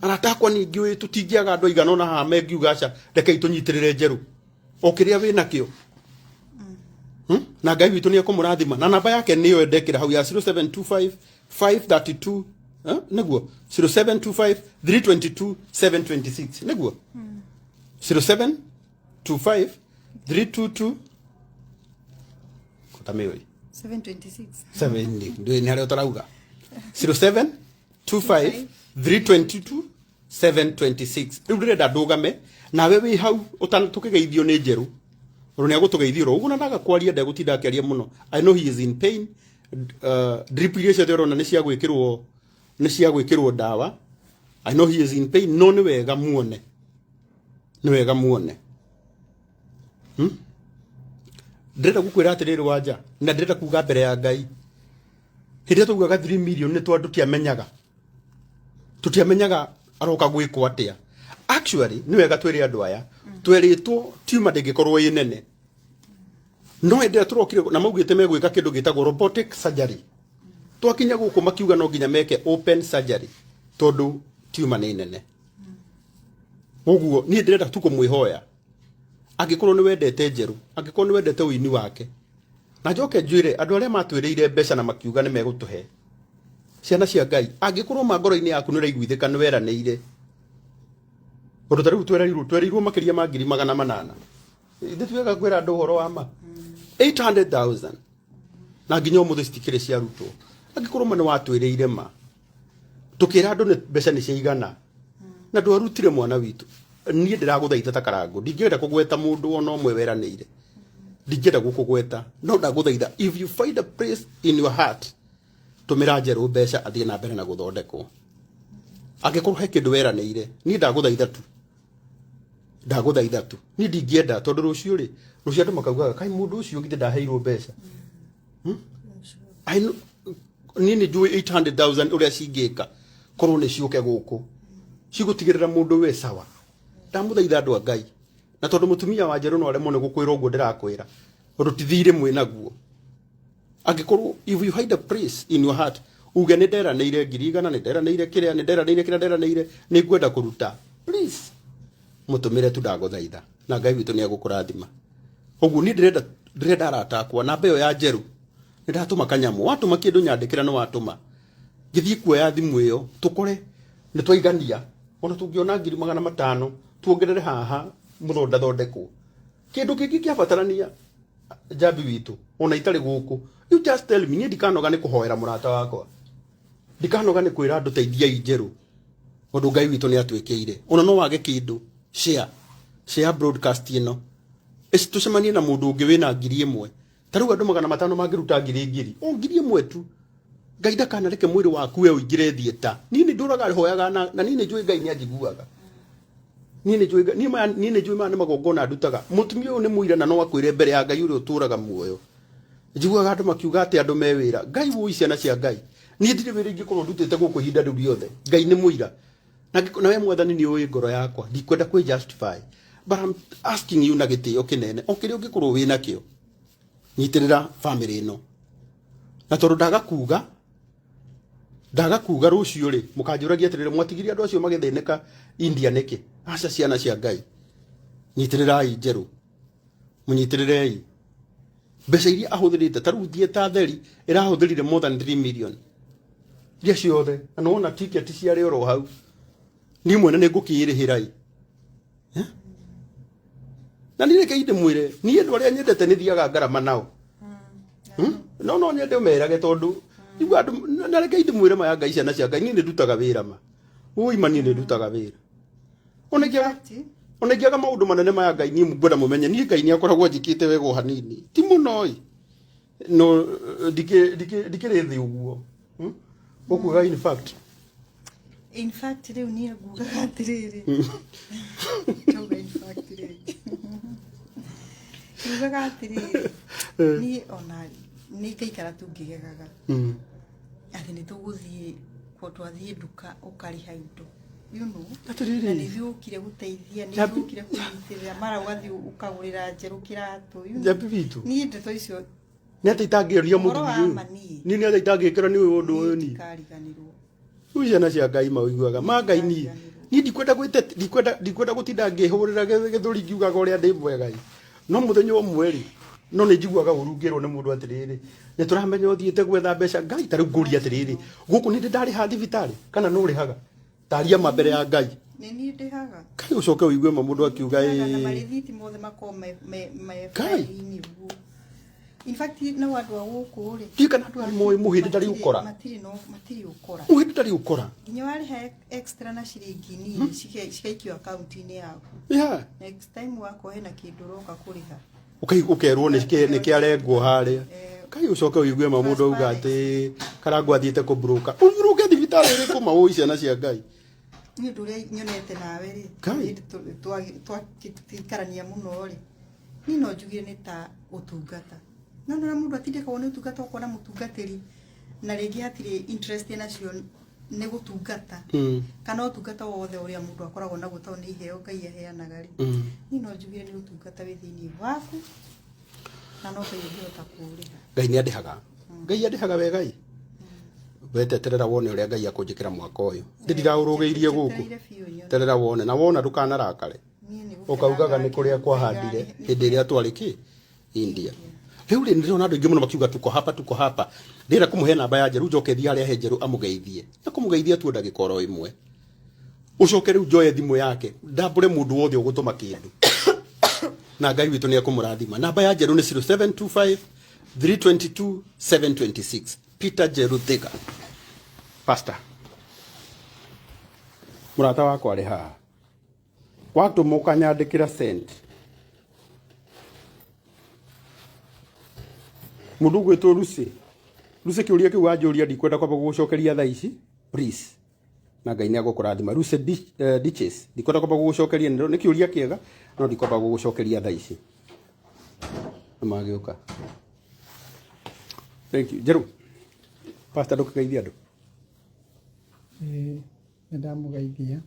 Arata akwa ningĩ tũtingĩaga andũ aigana ũna haha mengiuga aca, rekei tũnyitĩrĩre Njerũ o kĩrĩa wĩ nakĩo. Na Ngai witũ nĩ ekũmũrathima. Na namba yake nĩyo ndekĩra hau ya 0725 532, eh? Nĩguo 0725 322 726, nĩguo 0725 322 kũtamĩũĩ 726. 7 nĩ harĩa ũtarauga 0725 322 726. Rĩu ndĩrenda ndũgame nawe wĩ hau tũkĩgeithio nĩ Njerũ, tondũ nĩ agũtũgeithio ro ũguo na ndaga kwaria, ndegũtinda akĩaria mũno. I know he is in pain. Drip iria ciothe ũrona nĩ cia gwĩkĩrwo, nĩ cia gwĩkĩrwo ndawa. I know he is in pain, no nĩ wega muone, nĩ wega muone. Ndĩrenda gũkwĩra atĩrĩrĩ wanja, na ndĩrenda kuga mbere ya Ngai, hĩndĩ ĩrĩa twaugaga 3 million nĩ tondũ tũtiamenyaga, tũtiamenyaga aroka gwĩkwo atĩa. Actually nĩ wega twĩre andũ aya, twerĩtwo tumor ndĩngĩkorwo ĩ nene, no hĩndĩ ĩrĩa tũrokire na maugĩte megwĩka kĩndũ gĩtagwo robotic surgery, twakinya gũkũ makiuga no nginya meke open surgery tondũ tumor nĩ nene. Ũguo niĩ ndĩrenda tu kũmwĩhoya, angĩkorwo nĩ wendete Njerũ, angĩkorwo nĩ wendete ũini wake, na njoke njwĩre andũ arĩa matwĩrĩire mbeca na makiuga nĩ megũtũhe, ciana cia Ngai, angĩkorwo ma ngoro-inĩ yaku nĩ ũraiguithĩka nĩ weranĩire ũndũ ta rĩu twereirwo, twereirwo makĩria ma 800,000. Ithuĩ tugaga kwĩra andũ ũhoro wa ma 800,000 na nginya ũmũthĩ citikĩrĩ ciarutwo. Angĩkorwo ma nĩ watwĩrĩire ma, tũkĩra andũ nĩ mbeca nĩ ciaigana na ndwarutire mwana witũ, niĩ ndĩragũthaitha ta Karangũ, ndingĩenda kũgweta mũndũ ona ũmwe weranĩire, ndingĩenda gũkũgweta, no ndagũthaitha, if you find a place in your heart, tũmĩra Njerũ mbeca athiĩ na mbere na gũthondekwo. Angĩkorwo he kĩndũ weranĩire, niĩ ndagũthaitha tu, ndagũthaitha tu, niĩ ndingĩenda tondũ rũciũ rĩ, rũciũ andũ makaugaga kaĩ mũndũ ũcio githĩ ndaheirwo mbeca. I know, niĩ nĩ njũĩ 800,000 ũrĩa cingĩka korwo nĩ ciũke gũkũ cigũtigĩrĩra mũndũ we sawa. Ndamũthaitha andũ a Ngai, na tondũ mũtumia wa Njerũ no aremwo nĩ gũkwĩra ũguo ndĩrakwĩra, tondũ ti thirĩ mwĩ naguo. Angĩkorwo if you hide a place in your heart, uge nĩ nderanĩire 100,000, nĩ nderanĩire kĩrĩa, nĩ nderanĩire kĩrĩa nderanĩire, nĩ ngwenda kũruta, please mũtũmĩre tu, ndagũthaitha, na Ngai witũ nĩ egũkũrathima. Ũguo niĩ ndĩrenda, ndĩrenda arata akwa, namba ĩyo ya Njerũ nĩ ndatũma kanyamũ, watũma kĩndũ nyandĩkĩra nĩ watũma, ngĩthiĩ kuoya thimũ ĩyo tũkore nĩ twaigania, ona tũngĩona 500,000 tuongerere haha mũthonda thondekwo. Kĩndũ kĩngĩ kĩabatarania njambi witũ ona itarĩ gũkũ, you just tell me. Niĩ ndikanoga nĩ kũhoera mũrata wakwa, ndikanoga nĩ kwĩra andũ teithiai Njerũ, tondũ Ngai witũ nĩ atwĩkĩire. Ona no wage kĩndũ, share, share broadcast ĩno. Tũcemanie na mũndũ ũngĩ wĩna 1,000. Ta rĩu andũ 500 mangĩruta ngiri ngiri, o 1,000 tu, Ngai ndakanareke mwĩrĩ waku we ũingĩre thieta. Niĩ nĩ ndũraga hoyaga na niĩ nĩ njũĩ Ngai nĩ anjiguaga. Niĩ nĩ njũĩ, niĩ maya, niĩ nĩ njũĩ maya nĩ magongona ndutaga. Mũtumia ũyũ nĩ mũira na no akwĩre mbere ya Ngai ũrĩa ũtũraga muoyo. Njiguaga andũ makiuga atĩ andũ me wĩra. Ngai wũi, ciana cia Ngai, niĩ ndirĩ wĩra ingĩkorwo ndutĩte gũkũ ihinda rĩu rĩothe. Ngai nĩ mũira na we Mwathani nĩ ũĩ ngoro yakwa. Ndikwenda kwĩ justify, but I'm asking you na gĩtĩo kĩnene, o kĩrĩa ũngĩkorwo wĩ nakĩo, nyitĩrĩra family ĩno. Na tondũ ndaga kuga, ndaga kuga, rũciũ rĩ mũkanjũragia atĩrĩrĩ, mwatigire andũ acio magĩthĩnĩka India nĩkĩ? Aca, ciana cia Ngai, nyitĩrĩrai Njerũ, mũnyitĩrĩrei. Mbeca iria ahũthĩrĩte ta rĩu thieta theri ĩrahũthĩrire more than 3 million iria ciothe, na nĩwona ticket ciarĩ oro hau. Niĩ mwene nĩ ngũkĩĩrĩhĩra ĩ. Eh? Na niĩ reke ndĩmwĩre, niĩ andũ arĩa nyendete nĩ thiaga ngarama nao. No no nyende ũmerage tondũ igua andũ, na reke ndĩmwĩre maya Ngai, ciana cia Ngai, niĩ nĩ ndutaga wĩra ma ũi ma, niĩ nĩ ndutaga wĩra ona ingĩaga, ona ingĩaga maũndũ manene maya Ngai. Niĩ ngwenda mũmenye niĩ Ngai nĩ akoragwo anjĩkĩte wega o hanini, ti mũno ĩ, no ndikĩrĩ thĩ ũguo. Ũkuga in fact. In fact rĩu niĩ ngugaga atĩrĩrĩ, ndauga in fact rĩngĩ, ngugaga atĩrĩrĩ, niĩ ona nĩ ngaikara tu ngĩgegaga atĩ nĩ tũgũthiĩ twathiĩ nduka ũkarĩha indo. Atĩrĩrĩ. Na nĩ ithuĩ ũkire gũteithia, nĩ ithuĩ ũkire kũnyitĩrĩra, mara ũgathiĩ ũkagũrĩra Njerũ kĩratũ. Njambi witũ. Niĩ ndeto icio Nĩ atĩ itangĩoria Ũhoro wa mũthuri ũyũ ma niĩ. Niĩ nĩ atĩ itangĩkĩra nĩ ũndũ ũyũ niĩ Ndikariganĩrwo. Rĩu ciana cia Ngai maũiguaga ma Ngai niĩ. Ndikariganĩrwo. Niĩ ndikwenda gwĩte, ndikwenda gũtinda ngĩhũrĩra gĩthũri ngiugaga ũrĩa ndĩ mwega ĩ. No mũthenya ũmwe rĩ, no nĩ njiguaga ũru ngĩrwo nĩ mũndũ atĩrĩrĩ, nĩ tũramenya ũthiĩte gwetha mbeca. Ngai, ta rĩu ngũria atĩrĩrĩ, gũkũ nĩ ndĩ ndarĩha thibitarĩ kana nũ ũrĩhaga? Taria ma mbere ya Ngai. Nĩ niĩ ndĩhaga. Kai ũcoke ũigue ma mũndũ akiuga Ndĩhaga na ĩ. marĩthiti mothe makorwo me Kai. file-inĩ ũguo. In fact, no andũ a gũkũ rĩ, Ndiũĩ kana andũ aya moĩ mũhĩndĩ ndarĩ ũkora. Matirĩ no matirĩ ũkora. Mũhĩndĩ ndarĩ ũkora. Nginya warĩha extra na ciringi nini cigaikio akaunti-inĩ yaku. Next time wakorwo hena kĩndũ ũroka kũrĩha. Ũkerwo nĩ kĩarengwo harĩa. Kai ũcoke ũigue ma mũndũ auga atĩ Karangũ athiĩte kũmburuka. Ũmburuke thibitarĩ ĩrĩkũ ma ũi ciana cia Ngai. Nĩ ũndũ ũrĩa nyonete nawe rĩ, Kai. twaikarania mũno rĩ, niĩ no njugire nĩ ta ũtungata. No nĩ ũrĩa mũndũ atindĩkagwo nĩ ũtungata, ũkona mũtungatĩri na rĩngĩ hatirĩ interest enacio nĩ gũtungata. Kana ũtungata wothe ũrĩa mũndũ akoragwo naguo tondũ nĩ iheo Ngai aheanaga rĩ. Niĩ no njugire nĩ ũtungata wĩ thĩiniĩ waku na no Ngai ũngĩhota kũũrĩha. Ngai nĩ andĩhaga. Ngai andĩhaga wega ĩ. Weteterera wone ũrĩa Ngai akũnjĩkĩra mwaka ũyũ. Ndĩ ndiraũrũgĩirie gũkũ. Njetereire biũ nyone. Terera wone na wona ndũkanarakare. Niĩ nĩ gũkena Ũkaugaga nĩ kũrĩa kwahandire hĩndĩ ĩrĩa twarĩ kĩ India. Rĩu rĩ, ndĩrona andũ aingĩ mũno makiuga tuko hapa, tuko hapa. Ndĩrenda kũmũhe namba ya Njeru, njoke thiĩ harĩa he Njeru amũgeithie. Na kũmũgeithia tu ndagĩka oro ĩmwe. Ũcoke rĩu njoye thimũ yake, ndambũre mũndũ wothe ũgũtũma kĩndũ. Na Ngai witũ nĩ ekũmũrathima. Namba ya Njeru nĩ 0725 322 726. Peter Njeru Thiga. Pastor. Mũrata wakwa arĩ haha. Watũma ũkanyandĩkĩra send. Mũndũ ũgwĩtwo Lucy. Lucy, kĩũria kĩu wanjũria ndikwenda kwamba gũgũcokeria thaa ici, please. Na Ngai nĩ agũkũrathima. Lucy Ditches, ndikwenda kwamba gũgũcokeria, nĩ kĩũria kĩega no ndikwamba gũgũcokeria thaa ici. Nĩ magĩũka. Thank you. Njerũ. Pastor, ndũkĩgeithie andũ. Ĩĩ, nĩ ndamũgeithia.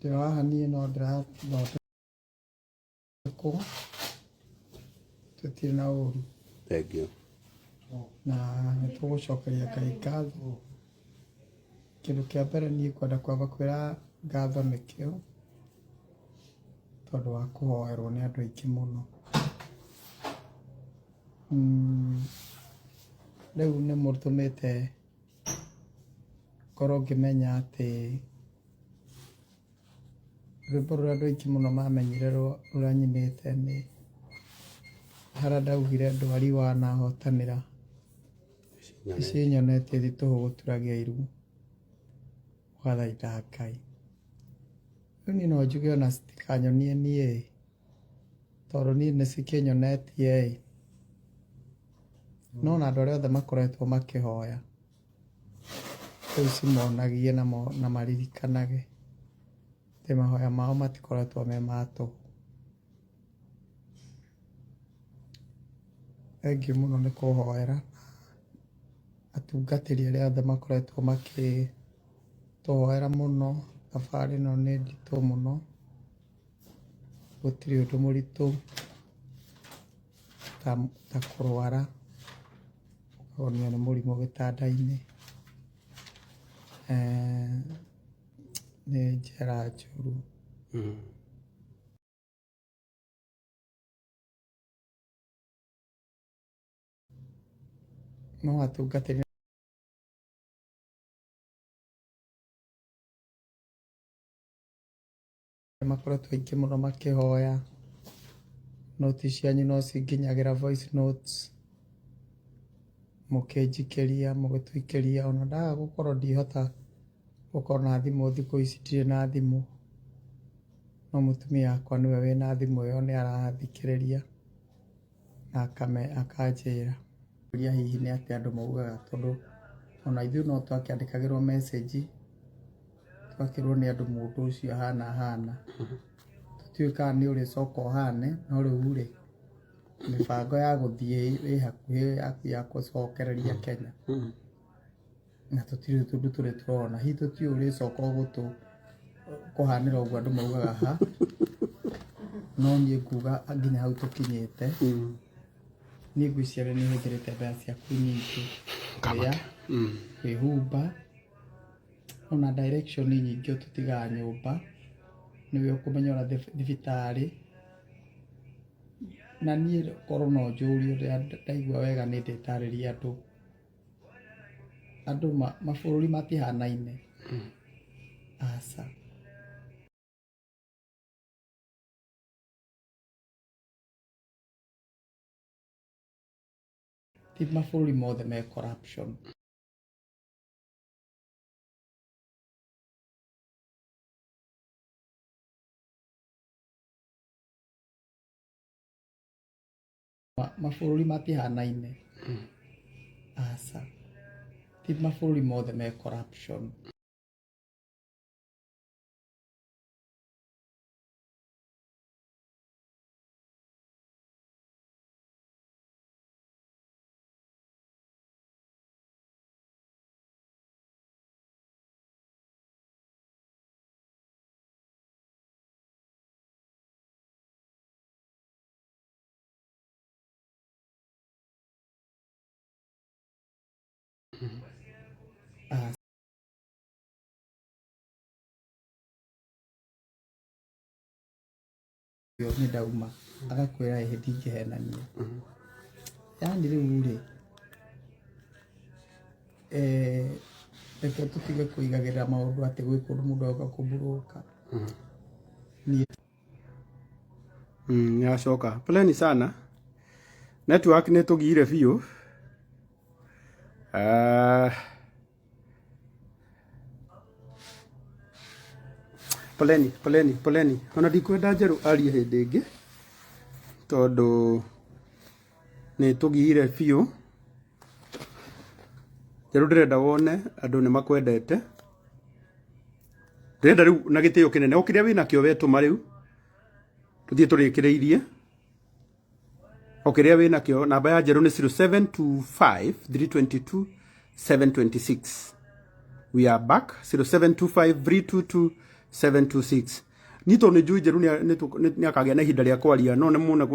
Ndĩ o haha niĩ no ndĩrathondekwo, tũtirĩ na ũru. Thank you. Na nĩ tũgũcokeria Ngai ngatho. Kĩndũ kĩa mbere niĩ kwenda kwamba kwĩra ngatho nĩkĩo, tondũ wa kũhoerwo nĩ andũ aingĩ mũno. Rĩu nĩ mũtũmĩte ngorwo ngĩmenya atĩ rwĩmbo rũrĩa andũ aingĩ mũno mamenyire rũrĩa nyinĩte nĩ harĩa ndaugire ndwari wanahotanĩra ici nyonetie ti tũhũ gũturagia iru ũgathaitha Ngai. Rĩu niĩ no njuge ona citikanyonie niĩ, tondũ niĩ nĩ cikĩnyonetie ĩ, no na andũ arĩa othe makoretwo makĩhoya rĩu cimonagie na maririkanage atĩ mahoya mao matikoretwo me ma tũhũ. Thengiũ mũno nĩ kũhoera atungatĩri arĩa othe makoretwo makĩtũhoera mũno. Thabarĩ ĩno nĩ nditũ mũno, gũtirĩ ũndũ mũritũ ta kũrwara ũkahonio nĩ mũrimũ gĩtanda-inĩ. Nĩ njera njũru. No atungatĩri makoretwo aingĩ mũno makĩhoya. Noti cianyu no cinginyagĩra, voice notes, mũkĩnjikĩria, mũgĩtũikĩria. Ona ndaga gũkorwo ndihota gũkorwo na thimũ thikũ ici, ndirĩ na thimũ, no mũtumia wakwa nĩwe wĩna thimũ ĩyo, nĩ arathikĩrĩria na akanjĩra ũrĩa hihi nĩ atĩa andũ maugaga, tondũ ona ithuĩ no twakĩandĩkagĩrwo message, tũgakĩrwo nĩ andũ mũndũ ũcio ahana ahana, tũtiũĩ kana nĩ ũrĩcoka ũhane. No rĩu rĩ, mĩbango ya gũthiĩ ĩ hakuhĩ ya gũcokereria Kenya, na tũtirĩ tũndũ tũrĩ tũrona hihi, tũtiũĩ ũrĩcoka ũgũtũ kũhanĩra ũguo andũ maugaga ha. No niĩ nguga nginya hau tũkinyĩte, niĩ ngwĩciria nĩ hũthĩrĩte mbeca ciaku nyingĩ kũrĩa, kwĩhumba. Ona direction nyingĩ ũtũtigaga nyũmba, nĩwe ũkũmenya ũrĩa thibitarĩ. Na niĩ korwo no njũrio ndaigua wega nĩ ndĩtarĩrie andũ. Andũ mabũrũri matihanaine. Aca. Ti mabũrũri mothe me corruption. Mabũrũri matihanaine. Aca. Ti mabũrũri mothe me corruption. Nĩ ndauma agakwĩra ĩhĩ ndingĩhenania. Yani rĩu rĩ, reke tũtige kũigagĩrĩra maũndũ atĩ gwĩ kũndũ mũndũ agoka kũmburũka. Niĩ Nĩacoka. Poleni sana. Network nĩ tũgiire biũ. Poleni, poleni, poleni. Ona ndikwenda Njerũ arie hĩndĩ ĩngĩ tondũ nĩ tũgiire biũ. Njerũ ndĩrenda wone andũ nĩ makwendete. Ndĩrenda rĩu na gĩtĩo kĩnene o kĩrĩa wĩnakĩo wetũma rĩu tũthiĩ tũrĩkĩrĩirie. O kĩrĩa wĩnakĩo, namba ya Njerũ nĩ 0725 322 726. We are back, 0725 322 726. Niĩ tondũ nĩ njũĩ Njerũ nĩ akagĩa na ihinda rĩa kwaria, no nĩ muona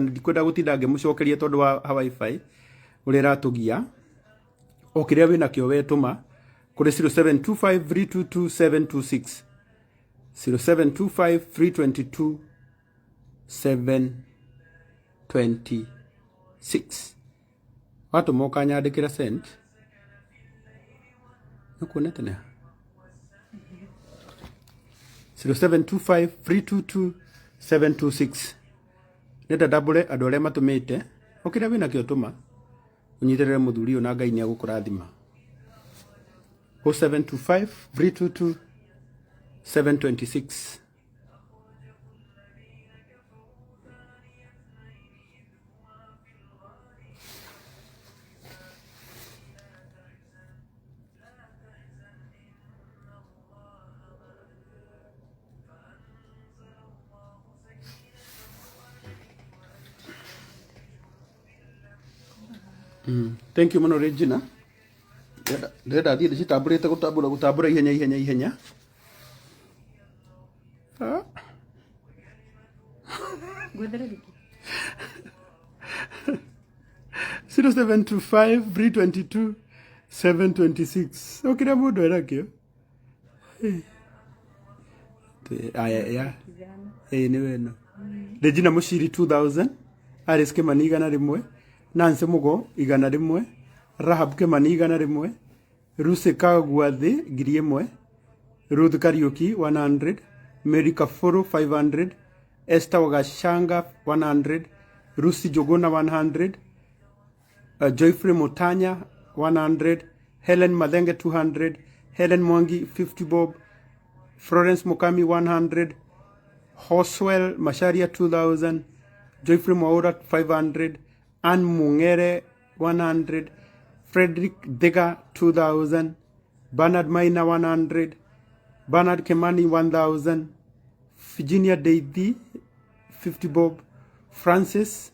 ndikwenda gũtinda ngĩmũcokeria tondũ wa wifi ũrĩa ĩratũgia. O kĩrĩa wĩnakĩo wetũma kũrĩ 0725 322 726, 0725 322 726. Watũma ũkanyandĩkĩra sent. Nĩũkuonete nĩ 0725 322 726. Nenda ndambũre andũ arĩa matũmĩte. O kĩrĩa wĩnakĩo tũma, ũnyitĩrĩre mũthuri ũyũ na Ngai nĩ egũkũrathima. 0725 322 726. Thank you mũno Regina. Ndĩrenda thiĩ ndĩcitambũrĩte gũtambũra gũtambũra ihenya ihenya ihenya. Ngwethere rĩngĩ. 0725 322 726. O kĩrĩa mũndũ enakĩo. Aya ya. Ĩĩ nĩ weno. Regina Mũciri 2000, Alice Kĩmani 100, Nancy Mũgo 100, Rahab Kĩmani 100, Lucy Kagwathi 1000, Ruth Kariuki 100, Mary Kafuru 500, Esther Wagashanga 100, Lucy Jogona 100, Joyfrey Mutanya 100, Helen Mathenge 200, Helen Mwangi 50 bob, Florence Mukami 100, Hoswell Masharia 2000, Joyfrey Mwaura 500, Ann Mungere 100, Frederick Dega 2000, Bernard Maina 100, Bernard Kemani 1000, Virginia Deithi 50 bob, Francis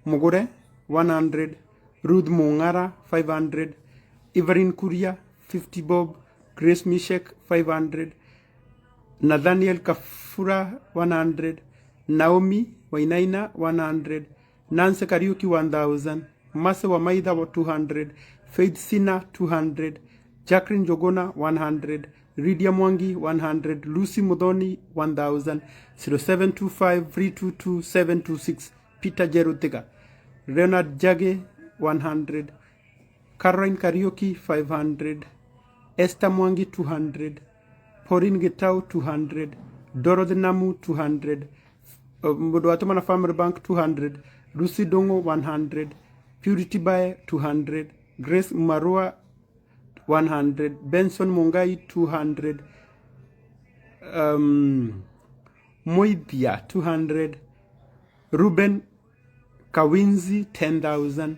Mugure 100, Ruth Mungara 500, Evelyn Kuria 50 bob, Grace Mishek 500, Nathaniel Kafura 100, Naomi Wainaina 100, Nancy Kariuki 1000, Mase Wamaitha 200, Faith Sina 200, Jacqueline Jogona 100, Lydia Mwangi 100, Lucy Muthoni 1000, 0725 322 726, Peter Jeruthiga, Leonard Jage 100, Caroline Kariuki 500, Esther Mwangi 200, Pauline Gitau 200, Dorothy Namu 200, mundu watuma na Family Bank 200, Lucy Dongo 100, Purity Bae 200, Grace Marua 100, Benson Mungai 200, Moithia 200, Ruben Kawinzi 10,000,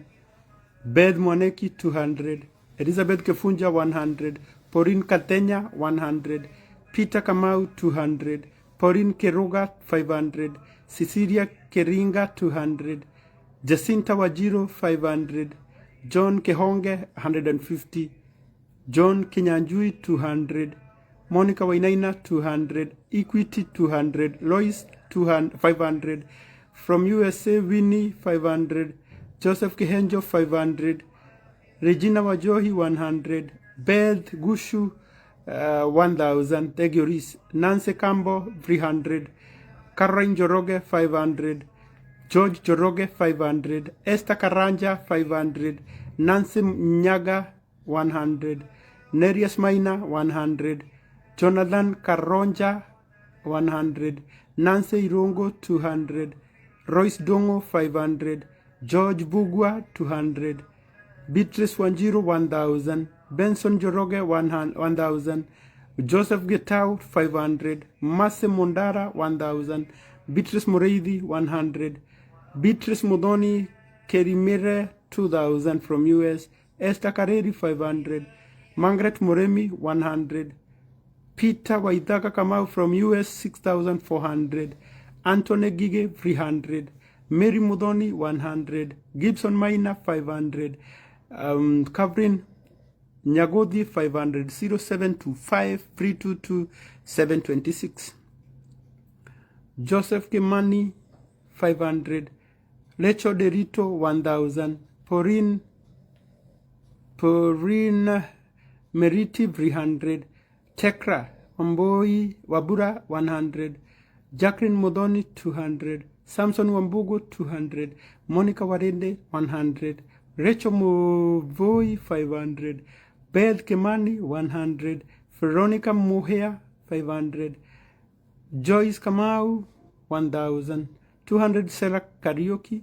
Beth Mwaneki 200, Elizabeth Kefunja 100, Pauline Katenya 100, Peter Kamau 200, Pauline Keruga 500, Cecilia Keringa 200, Jacinta Wajiro 500, John Kehonge 150, John Kinyanjui 200, Monica Wainaina 200, Equity 200, Lois 200, 500, from USA Winnie 500, Joseph Kihenjo 500, Regina Wajohi 100, Beth Gushu 1000, thank you Reese, Nancy Kambo 300, Caroline Joroge 500, George Joroge 500, Esther Karanja 500, Nancy Nyaga 100, Nerius Maina 100, Jonathan Karonja 100, Nancy Irongo 200, Royce Dongo 500, George Bugwa 200, Beatrice Wanjiru 1000, Benson Joroge 1000, Joseph Getau 500, Mase Mondara 1000, Beatrice Mureithi 100, Beatrice Mudoni Kerimire 2000 from US, Esther Kareri 500, Margaret Moremi 100, Peter Waithaka Kamau from US 6400, Anthony Gige 300, Mary Mudoni 100, Gibson Maina 500, Covering Nyagodi 500, 0725 322 726. Joseph Kimani 500, Lecho Derito 1000, Porin Meriti 300, Tekra Wamboi Wabura 100, Jacqueline Modoni 200, Samson Wambugu 200, Monica Warende 100, Rachel Muvoi 500, Beth Kimani 100, Veronica Muhea 500, Joyce Kamau 1000, 200 Sela Karaoke,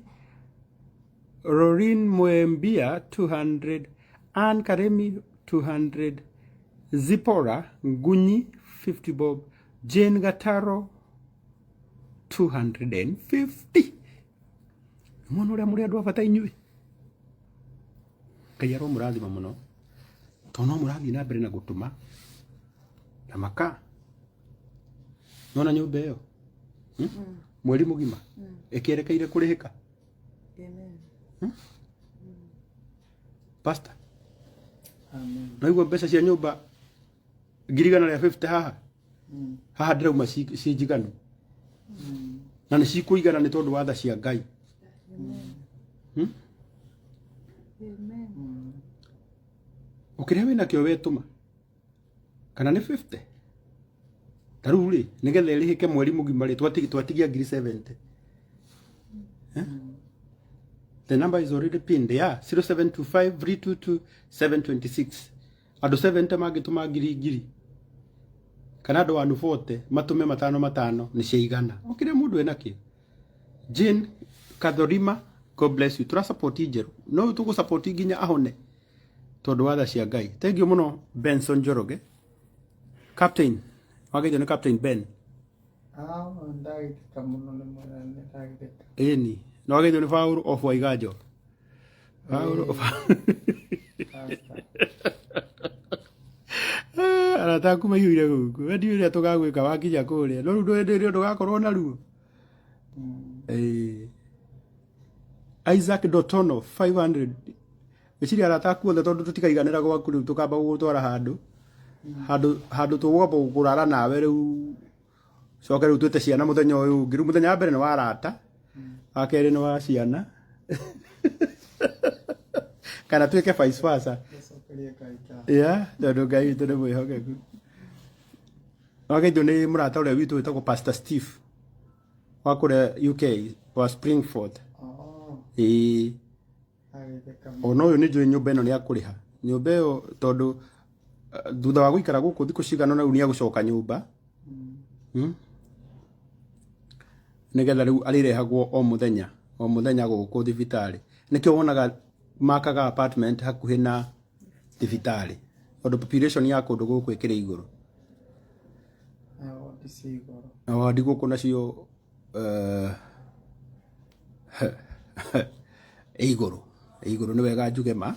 Rorin Mwembia 200, Ann Karemi 200, Zipporah Ngunyi 50 bob, Jane Gataro 250. Mwana ũrĩa mũrĩ andũ a bata inyuĩ. Ngai aromũrathima mũno tondũ no mũrathiĩ na mbere na gũtũma na maka nona nyũmba ĩyo mweri mũgima ĩkĩerekeire kũrĩhĩka. Amen. Pastor, Amen. naigua mbeca cia nyũmba 150,000 haha haha ndĩrauma ci njiganu na nĩ cikũigana nĩ tondũ wa tha cia Ngai. Amen. Ũkĩrĩa wĩnakĩo wetũma kana nĩ 50 ta rĩu rĩ nĩgetha ĩrĩhĩke mweri mũgima rĩ twatigia 70,000. The number is already pinned, yeah, 0725 322 726. Andũ 70 mangĩtũma ngiri ngiri kana andũ 140 matũme matano matano nĩ ciaigana. Ũkĩrĩa mũndũ enakĩo. Jane Kathorima, God bless you. Tũra support njerũ no tũgũ support nginya ahone tondũ wa tha cia Ngai. Thank you mũno Benson Njoroge. Captain, wageithio nĩ Captain Ben. Ah, ndagĩtĩka mũno nĩ mwathani, ndagĩtĩka. Ĩni na wageithio nĩ Paul of Waiganjo. Paul of Pastor. Arata aku maiyũire gũkũ. We ndiũĩ ũrĩa tũgagwĩka wakinya kũrĩa. No rĩu ndũĩ rĩo ndũgakorwo na ruo. Ĩĩ. Isaac Dotono 500. Wĩciria arata aku othe tondũ tũtikaiganĩra gwaku rĩu tũkamba gũgũtwara handũ. Handũ tũgwamba kũrara nawe rĩu coke rĩu twĩte ciana mũthenya ũyũ ũngĩ. Rĩu mũthenya wa mbere nĩ wa arata, wa kerĩ nĩ wa ciana. Kana twĩke vice versa. Gĩcoke Tũcokerie Ngai ngatho. Yeah, tondũ Ngai witũ nĩ mwĩhokeku. Wageithio nĩ mũrata ũrĩa witũ wĩtagwo Pastor Steve wa kũrĩa UK wa Springford. Oh, Ĩĩ. ageithĩka mũno. Ona ũyũ nĩ njũĩ nyũmba ĩno nĩ akũrĩha nyũmba ĩyo tondũ thutha wa gũikara gũkũ thikũ cigana ũna rĩu nĩ agũcoka nyũmba. Nĩgetha rĩu arĩrehagwo o mũthenya o mũthenya gũkũ thibitarĩ. Nĩkĩo wonaga makaga apartment hakuhĩ na thibitarĩ tondũ population ya kũndũ gũkũ ĩkĩrĩ igũrũ. Na wondi ci igũrũ. Na wandi gũkũ nacio ĩ igũrũ, ĩ igũrũ nĩ wega njuge ma.